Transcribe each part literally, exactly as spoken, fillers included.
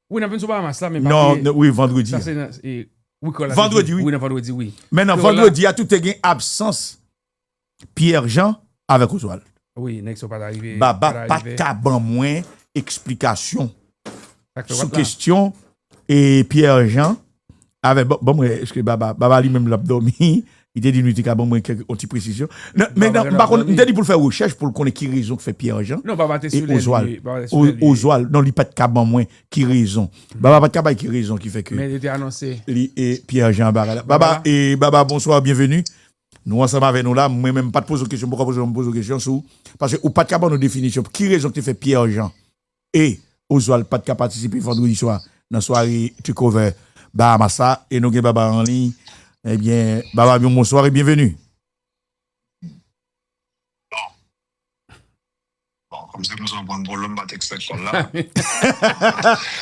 Wi, n ap vin sou Bahamas la, men pa Non, bliye, non, wi, vandredi. Sa se nan, e, wi, kò la, se Vandredi, wi. Wi, nan vandredi, wi. Men nan Kò la. Vandredi a, tout te gen absans Pierre Jean avèk Oswald. Wi, nèg sa pa t arive, Baba pa t pa t arive. Ka ban mwen eksplikasyon Sa k fè sou wat la. Kesyon e Pierre Jean avèk, bon, bon, mwen, èske Baba, Baba li menm l ap dòmi, li te di nou li te ka ban mwen kèk, yon ti presizyon. Non, men Baba nan, m pa konn, m te di pou l fè rechèch pou l konnen ki rezon k fè Pierre Jean Non, Baba te e sou lè li, Oswald. Baba te sou O-, lè li. Oswald, non, li pa t ka ban mwen ki rezon. Baba pa t ka bay ki rezon ki fè ke Men yo te anonse. Li e Pierre Jean bagay la. Baba, Baba. E Baba, bonswa, byenveni. Nou ansanm avè nou la, mwen menm m pa t poze w kesyon, m poko poze w, m poze w kesyon sou, paske ou pa t ka ban nou definisyon. Ki rezon ki te fè Pierre Jean e Oswald pa t ka patisipe vandredi swa nan sware Takeover Bahamas la, e nou gen Baba an liy. Ebyen, Baba, yon bonswa e byenveni. Bon, kòm se konsa w pran polo, m pa t ekspèk kòl la.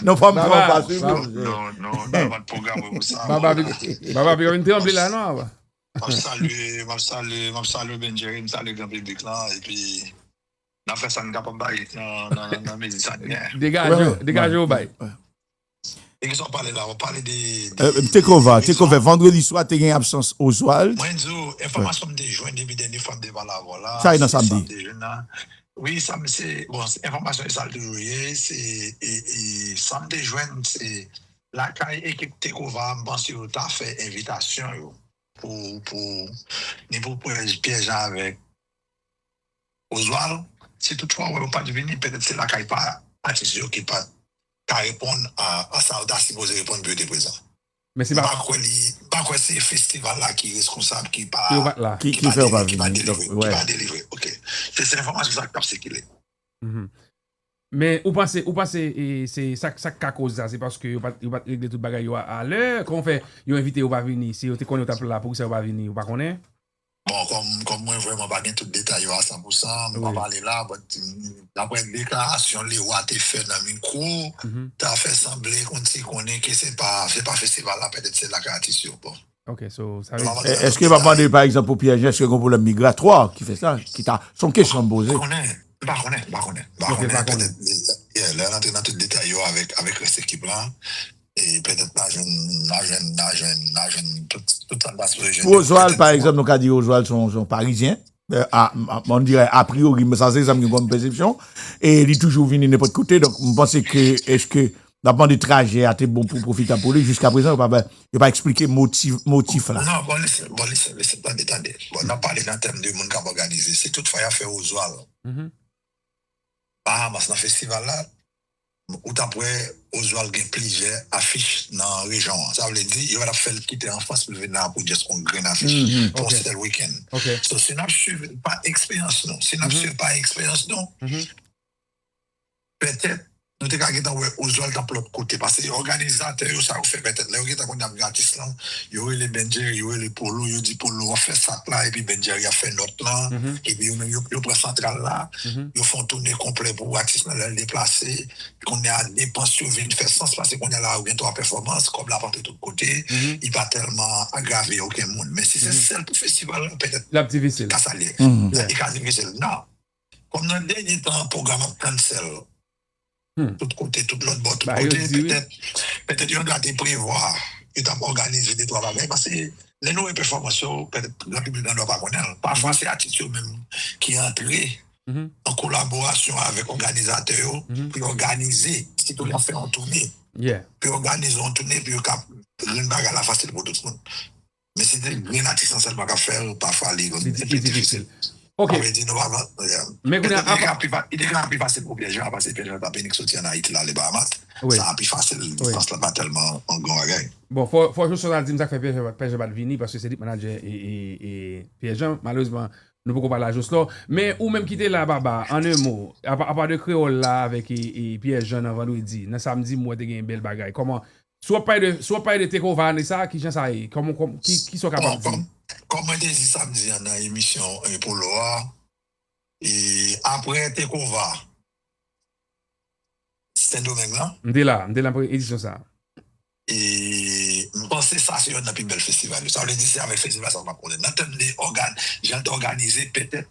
Non, fò m fè yon Baba, pa sou Baba. Non, non, non, m pa t pwograme pou sa. Baba, Baba, Baba vin tranble la, non, Baba? M ap salye, m ap salye, m ap salye Ben Jerry, m salye gran piblik lan, epi n ap fè sa n kapab bay nan, nan, nan, nan mezi sa n gen. Degaje, Wè, wè, degaje w bay. Wè. E ki sa w pale la? W pale de, de, Euh, de, Takeover, de Takeover. Vandredi swa, te gen absans Oswald. Mwen di w, enfòmasyon m te jwenn depi dènye fwa m te pale avè w la, Sa e nan se sa m samdi. Te jwenn la. Wi, sa m se, bon, se enfòmasyon e sa l toujou ye, se, e, e, sa m te jwenn, se lakay ekip Takeover, m panse yo ta fè envitasyon yo pou, pou, ni pou Pierre Jean avèk Oswald, si toutfwa w wè yo pa t vini, petèt se lakay pa atis yo ki pa t ka reponn a, a sa yo ta sipoze reponn pou yo te prezan. Men se M pa pa kwè li, m pa kwè se festival la ki reskonsab, ki pa, Yo pa t la. Ki, ki ki pa fè yo pa deli-, ki pa vini. Delivre, Donk, ki wè. Pa delivre. Ok. Se, se enfòmasyon sa k ap sikile. Mhm. Men ou panse, ou panse, e, se sa, sa k ka koz sa, se paske yo pa t, yo pa t regle tout bagay yo a, a lè? Kòman fè yo envite yo pa vini? Si yo te konnen yo t ap la, poukisa yo pa vini? Ou pa konnen? Bon, kòm, kòm mwen vrèman pa gen tout detay yo a san pou san, m pa Wi. Pale la, but, mm, daprè deklarasyon Lewa te fè nan mikwo, Mhm. ta fè sanble konn si konnen ke se pa, se pa festival la, petèt se lakay atis yo. Bon. Ok, so, sa vle Bon, di E-, Èske yo pa mande, pa egzanp, pou Pierre Jean, èske gen yon pwoblèm migratwa ki fè sa? Ki ta, se yon kesyon m poze. Konnen, m pa konnen, m pa konnen, m pa Ok, konnen, pa konnen. Petèt, yeah, lè n antre nan tout detay yo avèk, avèk rès ekip la, e petèt n a jwenn, n a jwenn, n a jwenn, n a jwenn tout, tout sa n ta sipoze jwenn. Pou Oswald, Petèt pa pou egzanp, nou ka di Oswald se yon, se yon Parizyen. Euh, a, a, on dirait, a priori, men sa se sa m gen kòm pèsepsyon. E li toujou vini nenpòt kote. Donk, m panse ke, èske n ap mande trajè a te bon pou pwofitab pou li? Jiska prezan, yo pa, yo pa eksplike motif, motif la. Non, bon, listen, bon, listen, listen, tande, tande. Bon, n ap pale nan tèm de moun k ap òganize. Si toutfwa y ap fè Oswald Mhm. Bahamas nan festival la, ou t ap wè Oswald gen plizyè afich nan rejyon an. Sa vle di, yo pa t ap fè l kite an Frans pou l vin la pou just yon grenn afich, Mhm, pou yon ok. Sèl wikenn. Ok. So, si n ap swiv pa eksperyans nou, si n ap Mhm. swiv pa eksperyans nou, Mhm. petèt, nou te ka gentan wè Oswald t ap lòt kote. Paske òganizatè yo, sa yo fè petèt, lè yo gentan konn y ap gen atis lan, yo rele Benjeri, yo rele Polo, yo di Polo ap fè sak la, epi Benjeri ap fè nòt lan, Mhm. epi yo menm yo, yo pran santral la, Mhm. yo fè yon toune konplè pou atis lan lè l deplase, kounye a depans yo vin fè sans, paske kounye a la yo gen twa pèfòmans, kòb la ap antre tout kote, Mhm. li pa tèlman agrave okenn moun. Men si se Mhm. sèl pou festival la, petèt L ap difisil. ka sa l ye. Mhm. Li ka difisil. Non. Kòm nan dènye tan, pwogram ap cancel, Hmm. tout kote, tout lòt bò, tout Ba, yo kote, di wi. petèt, petèt yo ta te prevwa, yo t ap òganize de twa bagay, paske lè nou wè pèfòmans yo, petèt gran piblik lan dwa pa konnen l. Pafwa, se atis yo menm ki antre Mhm. an kolaborasyon avèk òganizatè yo Mhm. pou yo òganize, sitou lè y ap fè yon toune, Yeah. pou yo òganize yon toune, pou yo ka rann bagay la fasil pou tout moun. Men si se grenn atis lan sèlman k ap fè l, pafwa li konn Li di, li difisil. Ok. Sa vle di nou pa van-, yeah. Men kounye a, Petèt li te ka pi fa-, li te ka pi fasil pou Pierre Jean, paske Pierre Jean t ap inik soti ann Ayiti la, ale Bahamas. Wi. Sa a pi fasil, Wi. distans lan pa tèlman yon gran bagay. Bon, fò, fò Joshua ta di m sa k fè Pierre Jean, Pierre Jean pa t vini, paske se li k manager e, e, e Pierre Jean. Malerezman, nou poko pale a Joshua. Men ou menm ki te la, Baba, en un mot, apa, apa de kreyòl la avèk e, e Pierre Jean nan vandredi, nan samdi, m wè te gen bèl bagay. Kòman, Si w ap pale de, si w ap pale de Takeover ane sa a, kijan sa ye? Kòman, kòm, ki, ki sa w kapab Bon, di? Kòm, kòm mwen te di samdi an nan emisyon, e, Polo a, e, apre Takeover Sendomeng lan, M te la, m te la pou edisyon sa a. E, m panse sa se youn nan pi bèl festival yo. Sa vle di se avèk festival sa m ap konnen. Nan tèm de ògan-, jan l te òganize, petèt,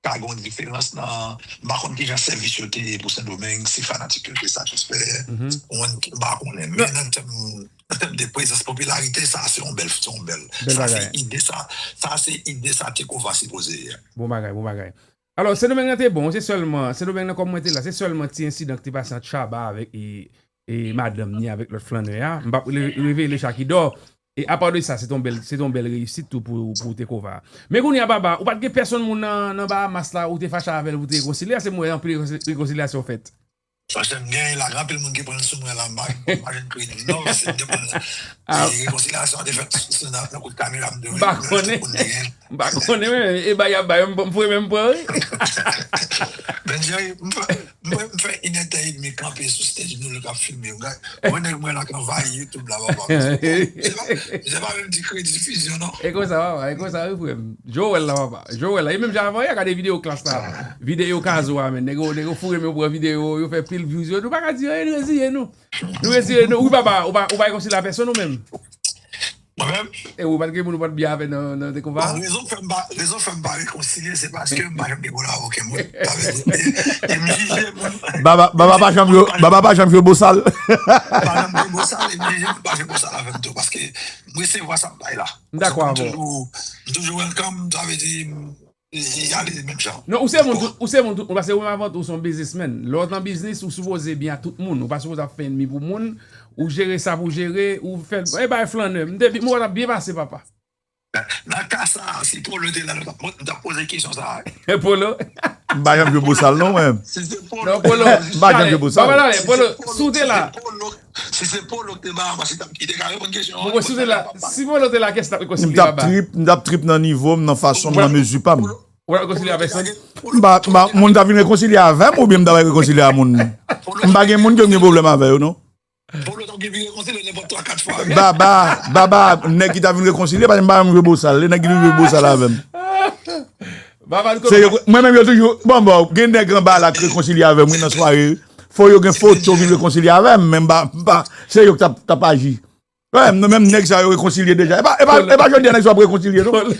ka gen yon diferans nan, m pa konn kijan sèvis yo te ye pou Sendomeng, si fanatik yo te satisfè, ou konprann, m pa konnen. Men nan tèm, nan tèm de prezans, popilarite, sa se yon bèl, se yon bèl. Sa se ide sa, sa se ide sa Tekova sipoze ye. Bon bagay, bon bagay. Alò, Sendomeng nan te bon, se sèlman, Sendomeng nan kòm mwen te la, se sèlman ti ensidan ki te pase ant Shabba avèk e, e madanm ni avèk lòt flannè a. M p ap re- revele Chakidò. E apa de sa, se t on bèl, se t on bèl reyisit tou pou, pou Tekova. Men kounye a, Baba, ou pa t gen pèsonn moun nan, nan Bahamas la, ou te fache avè l, ou te rekonsilye, se mwen anpil rekonsi- rekonsilyasyon fèt. Paske m gen la, gen anpil moun ki pran l sou mwen la, m pa, m pa jwenn kredi non, paske m te pran l. E rekonsilyasyon an te fèt sou, sou nan, nan kout kamera, m te M pa konnen. M pa konnen, men, e bay ap bay, m, m foure men m pran, wi. Benjeri, m fè, m fè, m fè inèdtan edmi kanpe sou stage nou, lè k ap filme. Mwen, nèg mwen la k anvayi YouTube la, papa. Se pa, se pa menm di kredi difizyon, non. E konsa, papa, e konsa, wi, frè m. Joel la, papa. Joel la. E menm jan avan yè, gade videyo Klass la. Videyo Kazo a, men. Nèg yo, nèg yo foure men yo pran videyo, yo fè pil views, yo. Nou pa ka di anyen, nou reziye nou. Nou reziye nou. Wi, papa, ou pa, ou pa rekonsilye a pèsonn ou menm? Mwen menm? E ou pa t gen moun ou pa t byen avè nan, nan Tekova? Bon, rezon k fè m pa, rezon k fè m pa rekonsilye, se paske m pa janm gen kolabo avè okenn moun. Sa vle di, e, e m jije moun. Baba, Baba pa janm jwe, Baba pa janm jwe bosal. M pa janm jwe bosal, e m jije moun pa jwe bosal avè m tou, paske m resevwa sa m bay la. M dakò avè w. M toujou, m toujou welcome, sa vle di, m, e, e ale menm jan. Non, ou se moun tout, ou se moun tout moun, paske ou menm avan tou, ou se yon biznismenn. Lè w nan biznis, ou sipoze byen a tout moun. Ou pa sipoze ap fè ènmi pou moun. Ou jere sa pou jere, ou fè, e bay flannè. M te, m wè w t ap byen pase, papa. Nan ka sa a, si Polo te la, nou t ap, nou t ap poze kesyon sa a. Polo? M pa janm jwe bosal, non, mwen. Si se Polo, non, Polo. M pa janm jwe bosal. Papa, Polo, si w te la. Si se Polo k te Bahamas, li t ap, li te ka reponn kesyon an. Bon, si w te la, si Polo te la, kiyès t ap rekonsilye Baba? M t ap trip, m t ap trip nan nivo m, nan fason m, nan mezi pa m. Ou pa rekonsilye avè pèsonn? M pa, m pa, moun ta vin rekonsilye avè m oubyen m ta bay rekonsilye a moun? M pa gen moun ke m gen pwoblèm avè yo, non. Polo t ap gen pi rekonsilye nenpòt twa, kat fwa. Baba, Baba, nèg ki ta vin rekonsilye, paske m pa janm jwe bosal, nèg ki vin jwe bosal avè m. Baba, nou se yo, mwen menm yo toujou, bon, bon, gen nèg anba la k rekonsilye avè m, wi, nan sware. Fò yo gen foto vin rekonsilye avè m, men m pa, m pa, se yo k t ap, t ap aji. Wè, m, menm nèg sa yo rekonsilye deja. E pa, e pa, e pa jodi a nèg sa yo ap rekonsilye, non.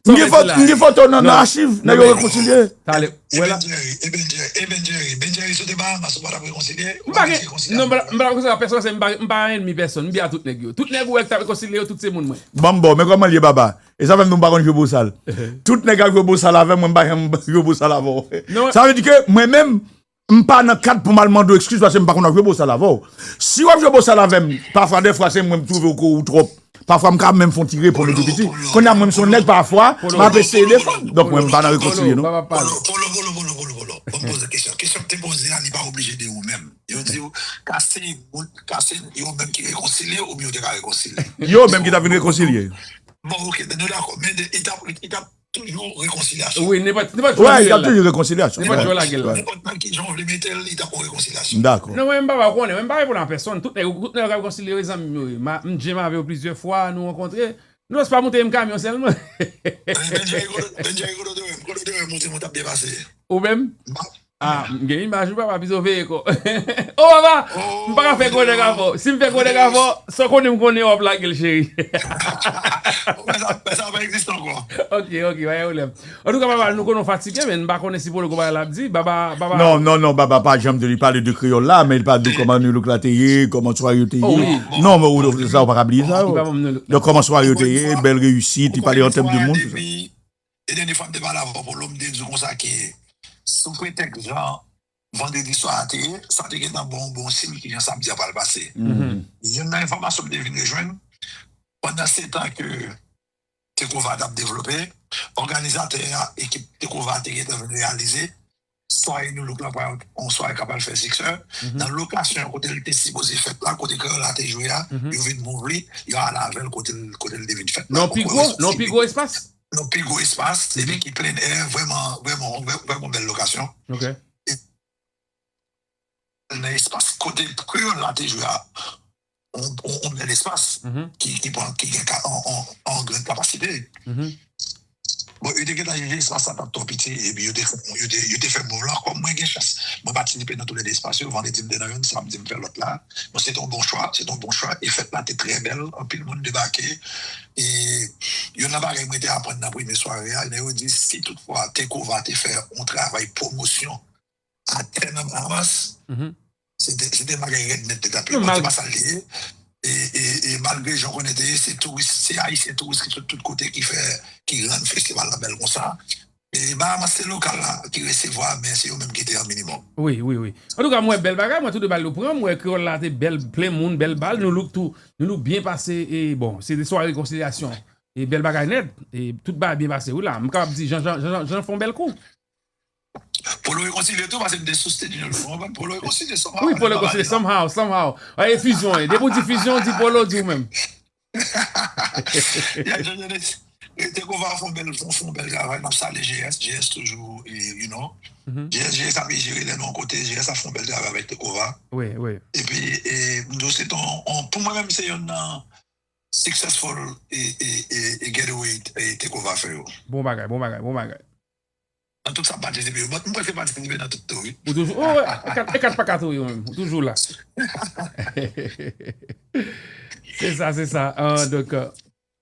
M gen foto, m gen foto nan, nan achiv, nèg yo rekonsilye. Talè, wè la. Eben Jerry, Eben Jerry, Eben Jerry, Eben Jerry, si w te Bahamas, ou pa t ap rekonsilye? M pa gen, non, m pa, m pa rekonsilye a pèsonn, paske m pa, m pa ènmi pèsonn, m byen a tout nèg yo. Tout nèg ou wè k t ap rekonsilye yo, tout se moun mwen. Bon, bon, men kòman l ye, Baba? E sa fè m di w m pa konn jwe bosal. Tout nèg k ap jwe bosal avè m, mwen m pa janm jwe bosal avè w. Sa vle di ke mwen menm, m pa nan kad pou m al mande w ekskiz paske m pa konn ap jwe bosal avè w. Si w ap jwe bosal avè m, pafwa, dèfwa, se mwen m twouve w ke w twòp. Pafwa, m ka menm fè yon ti reponn ou tou piti. Kounye a, mwen, m se yon nèg, pafwa, m ap eseye defann. Donk, mwen, m pa nan rekonsilye, non. Polo, Polo, Polo, Polo, Polo, Polo. Ban m poze kesyon. Kesyon k te poze a, li pa oblije de ou menm. Yo di w, ka se moun, ka se yo menm ki rekonsilye oubyen yo te ka rekonsilye? Yo menm ki ta vin rekonsilye. Bon, ok, nou dakò. Men de, li t ap, li t ap toujou rekonsilyasyon. Wi, nenpòt, nenpòt jan w vle la. Wi, y ap toujou rekonsilyasyon. Nenpòt jan w lage l la. Nenpòt nan ki jan w vle mete l, li t ap yon rekonsilyasyon. Dakò. Non, mwen, m pa, ou konnen, mwen, m pa reponn a pèsonn. Tout nèg, tout nèg k ap rekonsilye yo, e zanmi m yo ye. M, m djim avè yo plizyè fwa, nou rankontre. Nou jis pa monte menm kamyon sèlman. Benjeri, kote, Benjeri, kote w te wè m? Kote w te wè m, ou di mwen t ap byen pase? Ou menm? Ah, m gen imaj ou, papa, pito veye kò. Oh, papa, m pa ka fè gwo nèg avè w. Si m fè gwo nèg avè w, sa w konnen m konnen w ap lage l, cheri. Mwen sa, mwen sa pa egziste ankò. Ok, ok, pa gen pwoblèm. Antouka, papa, nou konnen w fatige, men m pa konnen si Polo gon bagay l ap di. Baba, Baba. Non, non, non, Baba pa janm di li pale de kreyòl la, men li pa di w kòman New Look la te ye, kòman sware yo te ye. Oh, wi. Non, men ou, sa, ou pa ka bliye sa, yo. Li pa ban m New Look la. Donk, kòman sware yo te ye, bèl reyisit, li pale an tèm de moun, tout sa. E dènye fwa m te pale avè w, Polo, m te di w konsa ke sou pretèks jan vandredi swa a te ye, sa te gentan bon, bon siy ki jan samdi a pral pase. Youn nan enfòmasyon m te vin rejwenn, pandan se tan ke Tekova t ap devlope, òganizatè a, ekip Tekova te gentan vin reyalize, sware New Look la pral yon sware k ap al fè siksè. Nan lokasyon kote l te sipoze fèt la, kote kreyòl la te jwe a, yo vin move li, yo ale avè l kote l, kote l te vin fèt la. Nan pi gwo, nan pi gwo espas? Nan pi gwo espas, epi ki plen è, vrèman, vrèman, vrè- vrèman bèl lokasyon. Ok. E nan espas kote kreyòl la te jwe a, on, on, on bèl espas ki, ki pran, ki gen ka, on, on, on grenn kapasite. Bon, yo te gentan jije espas la t ap twò piti, epi yo te fè, yo te, yo te fè move la. Kòm mwen gen chans, mwen patisipe nan toulède espas yo. Vandredi m te nan youn, samdi m fè lòt la. Bon, se te yon bon chwa, se te yon bon chwa. E fèt la te trè bèl, anpil moun debake. E youn nan bagay mwen te aprann nan premye sware a, lè yo di si toutfwa Tekova te fè yon travay pwomosyon atè nan Bahamas, se te, se te bagay rèd nèt li t ap ye. Bon, se pa sa l ye. E, e, e malgre jan konnen te ye, se touris, se ayisyen touris ki sot tout kote ki fè, ki rann festival la bèl konsa. E Bahamas se lokal la ki resevwa, men se yo menm ki te an minimòm. Wi, wi, wi. Antouka, mwen bèl bagay, mwen tou de bal yo pran, mwen kreyòl la te bèl, plen moun, bèl bal, nou look tou, nou look byen pase, e bon, se de sware rekonsilyasyon. E bèl bagay nèt, e tout bagay byen pase, wi la. M kapab di, Jan, Jan, Jan, Jan fè yon bèl kou. Polo rekonsilye tou, paske m te sousteni l, ou konprann? Polo rekonsilye somehow. Wi, Polo rekonsilye somehow, somehow. E fizyon, e. Depi w di fizyon, w di Polo, di ou menm. Ya, Jan Janes, e, Tekova fè yon bèl, fè yon bèl travay, n ap salye G S, G S toujou, e, you know. G S, G S ap jere lè nou yon kote, G S ap fè yon bèl travay avèk Tekova. Wi, wi. Epi, e, m di w, se ton, on, pou mwen menm, se youn nan successful, e, e, e, e getaway, e, Tekova fè yo. Bon bagay, bon bagay, bon bagay. Nan tout sa m patisipe yo. Bon, m prèske patisipe nan tout tou, wi. Ou toujou, oh, e kat, e kat pa kat, wi, ou menm. Ou toujou la. Se sa, se sa. Ah, donk, euh,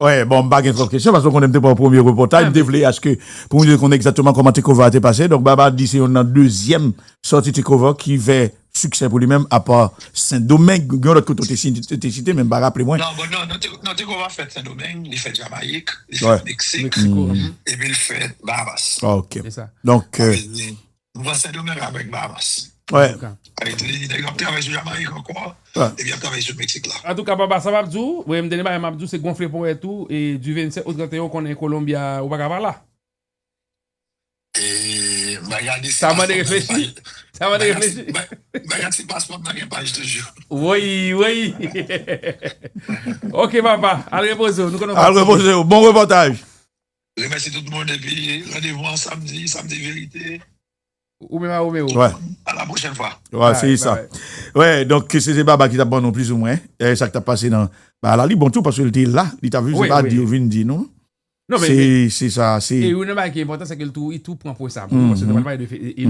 Wè, bon, m pa gen twòp kesyon, paske w konnen m te pran premye repòtaj, m te vle aske pou moun yo konnen egzakteman kòman Tekova a te pase. Donk, Baba di se youn nan dezyèm sòti Tekova ki fè siksè pou li menm, apa Sendomeng, gen yon lòt kote w te si-, te site, men m pa raple mwen. Non, bon, non, non, Te-, non, Tekova fèt Sendomeng, li fèt Jamayik, li fèt Meksik, epi l fèt Bahamas. Ah, ok. Se sa. Donk, euh, Mwen Sendomeng avèk Bahamas. Wè. Antouka. Avèk li, nèg yo ap travay sou Jamayik ankò, epi y ap travay sou Meksik la. Antouka, papa, sa m ap di w, wi, m te gen bagay m ap di w, se gonfle ponyèt ou, e di vennsèt o trannteyen, ou konnen Kolonbya, ou pa ka pa la. E, m gade si paspò m nan gen paj. Sa mande reflechi. Sa mande reflechi. M gade si paspò m nan gen paj toujou. Wi, wi. Ok, papa, al repoze w, nou konnen w. Al repoze w. Bon repòtaj. Remèsye tout moun, epi randevou an samdi, samdi verite. Ou menm a Romeo. Wè. A la pwochèn fwa. Wè, se sa. Wè, donk, se, se Baba ki t ap ban nou plizoumwen, e, sa k t ap pase nan, ba, la, li bon tou, paske l te la, li t ap viv, se pa di yo vin di nou. Non, men, se, men, se sa, se. E youn nan bagay ki enpòtan, se ke l tou, li tou pran pwen sa. Paske nou pral pale de fe-, e, e